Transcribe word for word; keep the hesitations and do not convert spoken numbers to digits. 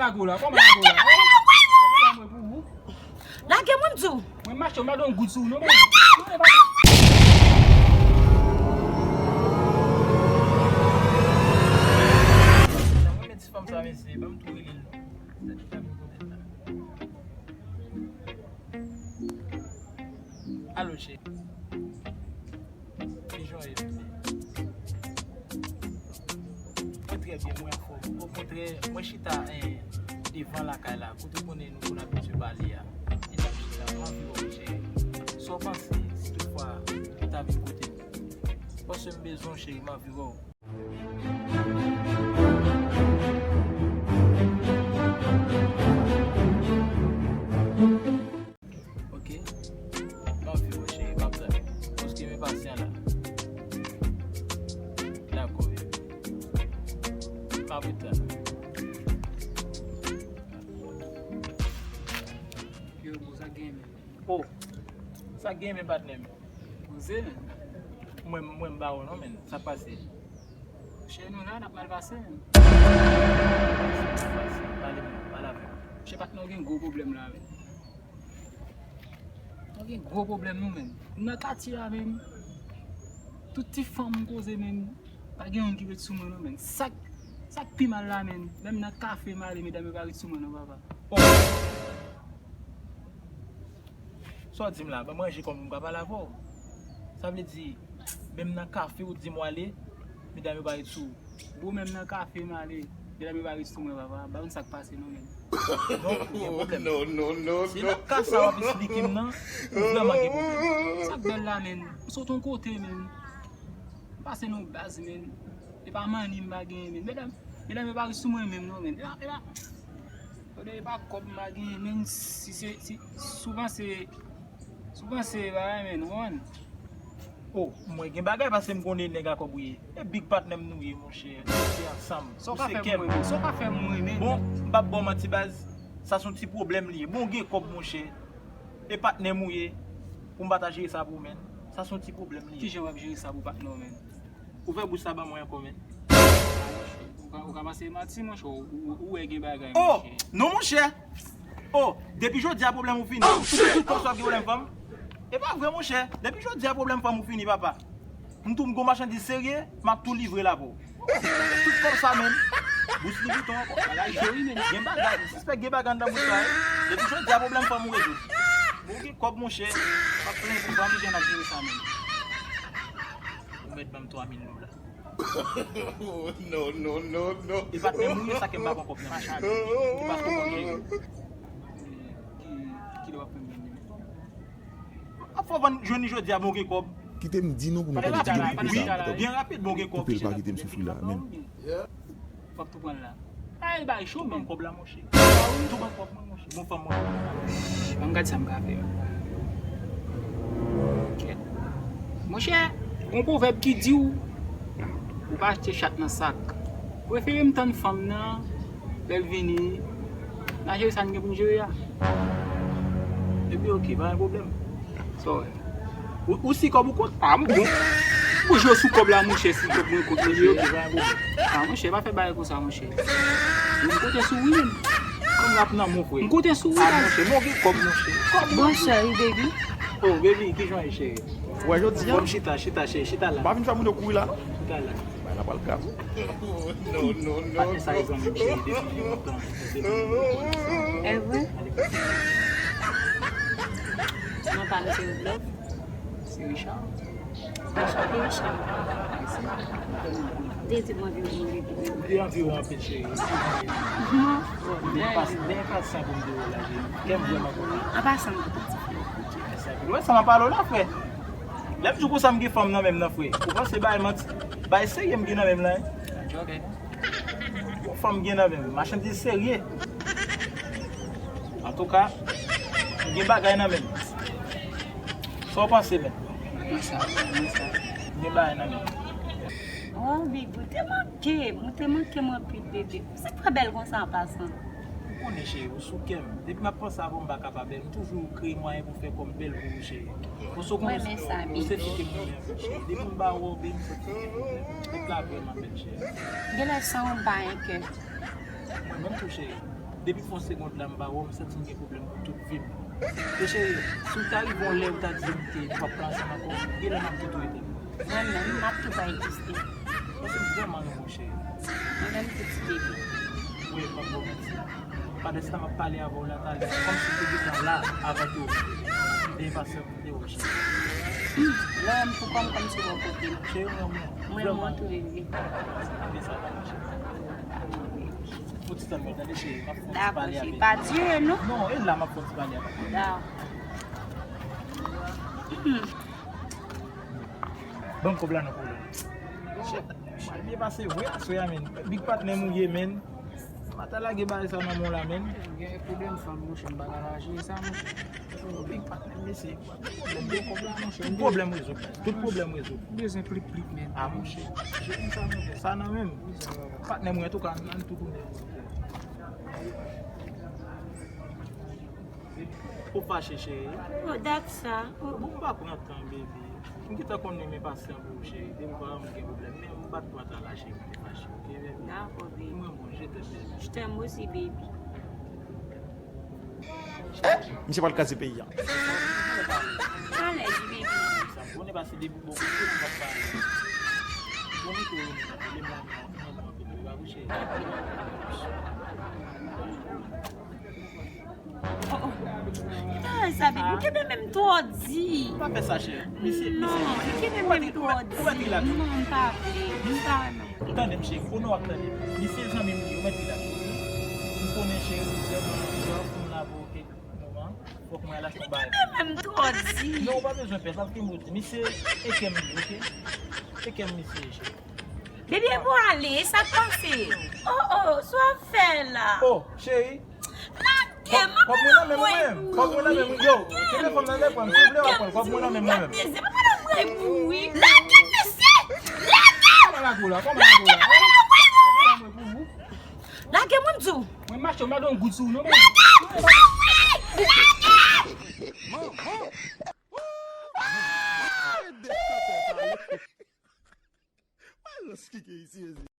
Lago la, kòman lago la? Lage mwen pou ou. Lage mwen, m di w. Mwen mache, m pa gen goud sou nou, mwen. Mwen met ti fanm sa, mesye, ban m tou rele l non. Alo, cheri. Kijan w ye, bebe? Mwen trè byen, mwen anfòm. Okontrè, mwen chita, eh, devan lakay la, kote w konnen nou konn abitye pale a. E n ap chita, mwen anvi wè w, cheri. Sa w panse, si toutfwa, ou ta vin kote m? Paske m bezwen w, cheri, m anvi wè w. Ok. M ap viv, cheri, m ap tann. Paske m enpasyan la. Dakò, bebe. M ap ret la. Yo, bro, sa gen, men. Oh, sa gen, men, patnè m. Poze, men. Mwen, mwen, m pa wè non, men. Sa k pase? Chè, nou la, n ap mal pase, men. Pale, pale avè m. Chè, patnè, w gen gwo pwoblèm la, men. Nou gen gwo pwoblèm, nou, men. Nan katye a, men, tout ti fanm m koze, men, pa gen youn ki ret sou mwen, non, men. Sa k, sa k pi mal la, men, menm nan kafe m ale, medam yo pa ret sou mwen, non, papa. Oh. Sa w di m la, ban m ranje kò m pou m ka pale avè w. Sa vle di, menm nan kafe ou di m w ale, medam yo pa ret sou ou. Bro, menm nan kafe m ale, medam yo pa ret sou mwen, papa. M pa konn sa k pase non, men. Non, ou gen pwoblèm. Se nan ka sa w ap esplike m nan, ou vrèman gen pwoblèm. Sa k bèl la, men. M sot yon kote, men. M pase nan baz, men. E pa manni m pa genyen, men. Medam, medam yo pa ret sou mwen menm non, men. E pa, e pa, kote e pa kòb m pa genyen, men. Si se, si, souvan se, souvan se bagay, men, ou konprann? Oh, mwen gen bagay paske m konnen nèg a kòb ou ye. E big patnè m nou ye, monchè. Nou se ansanm. Sa w ka fè m renmen? Sa w ka fè m renmen? Bon, m p ap ba w manti, baz. Sa se yon ti pwoblèm li ye. Bon, gen kòb, monchè. E patnè m ou ye. Pou m pa ta jere sa pou ou, men. Sa se yon ti pwoblèm li ye. Kijan w ap jere sa pou patnè w, men? Ouvè bouch sa ban mwen ankò, men. Ou ka, ou ka pase manti, monchè, ou, ou, ou wè gen bagay, oh, monchè. Non, monchè. Oh, depi jodi a pwoblèm ou fini. Ou di tout kòb sa w ap gen pwoblèm fanm. E pa vre, monchè. Depi jodi a pwoblèm fanm ou fini, papa. M tou m gon machandiz serye, m ap tou livre la pou ou. Tout kòb sa, men. Bous Louis Vuitton ankò. Bagay joli, men. Gen bagay, m sispèk gen bagay anndan bous sa, wi. Depi jodi a pwoblèm fanm ou rezoud. Bon, gen kòb, monchè. Pa plenyen pou fanm, jan n ap jere sa, men. Ou mèt ban m twa mil dola. Non, non, non, non. E patnè m ou ye, sa ke m pa pran kòb nan men. E pa kòb mwen ye. Ki, ki lè w ap fè m jwenn li? Ap fè w jwenn li jodi a, bon, gen kòb. Kite m di nou pou nou kontinye koupe sa. Wi, byen rapid, bon, gen kòb. Koupe l, pa kite m soufri la, men. Fòk tou pran l la. Ay, bay cho, men. Tou ban kòb la, monchè. Tou ban kòb mwen, monchè. Bon fanm mwen. Ban m gad sa m ka fè. Kèt. Monchè, gon pwovèb ki di w, ou pa achte chat nan sak. Prefere m tann fanm nan, lè l vini, n a jere sa n gen pou n jere a. Epi, oke, pa gen pwoblèm. Sa w wè? Ou, ou si kòb ou kont? A, m bon. Ou jwe sou kòb la, monchè, si kòb mwen kont, monchè. A, monchè, pa fè bagay konsa, monchè. M konte sou ou, wi, menm. Kòb la ap nan men w, frè. M konte sou ou, a, monchè, men w gen kòb, monchè. Kòb, monchè. Bonswa, wi, baby. Oh, baby, kijan w ye, cheri? Wè, jodi a. Bon, chita, chita, cheri, chita la. Pa vin fè moun yo kouri la, non? Chita la. Bay la pral grav. Non, non, non. Patnè sa e zanmi m, cheri, depi lontan. Depi lontan. E vre? Non, pa nou se Love. Se Richard. Anchante, Richard. Mèsi. Te di mwen vin mwen vin. Ou te anvi wè anpil, cheri. Non. Bon, men pa, men pa sa pou m te wè la, cheri. Kè m vrèman kontan. An pasan, m kontan ti fi. Mèsi anpil. Wè sa m ap pale w la, frè. Lè m di w konsa m gen fanm nan men m nan, frè. Ou panse bay manti? Bay serye m gen nan men m la, en. Jògè. Yon fanm gen nan men m, machandiz serye. Antouka, m gen bagay nan men m. Sa w panse, men? Mwen sa, mwen sa. M gen bagay nan men m. Oh, Big, ou te manke m, ou te manke m anpil, bebe. Sa k fè bèl konsa an pasan? Ou konnen, cheri, ou sou kè m. Depi m ap panse avè w, m pa ka pa bèl. M toujou kreye mwayen pou m fè kò m bèl pou ou, cheri. Ou se konn, ou se fi ke m renmen anpil, cheri. Depi m ba ou, baby, m santi m bèl. Tèt la vrèman bèl, cheri. Genlè san ou m pa gen kè. Mwen menm tou, cheri. Depi fon segond la m pa wè w, m santi m gen pwoblèm pou tout vi m. E cheri, si w ta rive yon lè ou ta di m ke w ap pran ansanm ankò, genlè m ap tou touye tèt mwen. Mwen menm, m ap tou pa egziste. Paske m vrèman renmen w, cheri. Mwen menm tou, ti bebe. Wi, m ap ba w manti. Pandan se tan m ap pale avè w la, talè, kòmsi w te gentan la avan ke w vini. M te enpasyante wè w, cheri. Lè m pou kòm, kòmsi w bò kote m. Cheri, mwen, mwen, mwen, mwen tou, bebe. Mwen sa, cheri. Fò ti tann mwen, tande, cheri. M ap fè yon ti pale avè w. Dakò, cheri. Pa di non. Non, e la m ap fè yon ti pale avè w. Dakò. Ban m kòb la non, kouzin. Shit, mal byen pase vre aswè a, men. Big patnè m ou ye, men. M pa ta lage bagay sa nan men w la, men. Gen pwoblèm fanm, monchè, m pa ka lage sa, monchè. Big patnè m, mesye. Tout pwoblèm rezoud. Tout pwoblèm rezoud. Bezwen plip plip, men. Ah, monchè. Jeni sa, monchè. Sa nan men m. Patnè m, antouka, ann tou tounen. Ou fache, cheri? Oh, dat sa. Oh. Bon, m pa pran tan, baby. M gentan konn renmen pasyan pou ou, cheri. Depi ou pa renmen gen pwoblèm. Men m bat twa tan la, cheri, m te fache, ok, baby? Dakò, baby. Mwen, bon, je t'aime, baby. Je t'aime aussi, baby. Misye pral kraze peyi a. Alèz, baby. Sa bon, e pase depi bon kote m ap pale. Bon, mete w nan tele, mwen, mwen, mwen, mwen, mwen, mwen, mwen, mwen. Oh, oh. Ah, sa, baby, ou kenbe men m twò di. Pa fè sa, cheri. Mesye, mesye, non, mesye, ou kenbe men m twò di. Non, m pa vle. M pa renmen. Tande m, cheri, konnen w ap tande. Mesye zanmi m, ou mèt rilaks, ok? M konnen, cheri, ou vrèman, ou vrèman fè m lave, ok? Moman, fòk mwen al achte yon bagay. Ou kenbe men m twò di. Non, ou pa bezwen pè, sa kenbe w di. Mesye, e kè m li, ok? E kè m, mesye, cheri. Bebe, pou ale, sa k pase? Oh, oh, sa w ap fè la? Oh, cheri. Lage m, kòb mwen nan men mwen. Kòb mwen nan men mwen. Yo, telefòn nan devan m, si w vle w ap pran l. Kòb mwen nan men mwen menm. Lage m, mesye. Lage m, mesye. Lage m. Kòman lage w la? Kòman lage w la? Lage m, mwen di w. Mwen mache, m pa gen yon goud sou ou non. Lage m, lage m. Mwen rans kike isi, Jezi.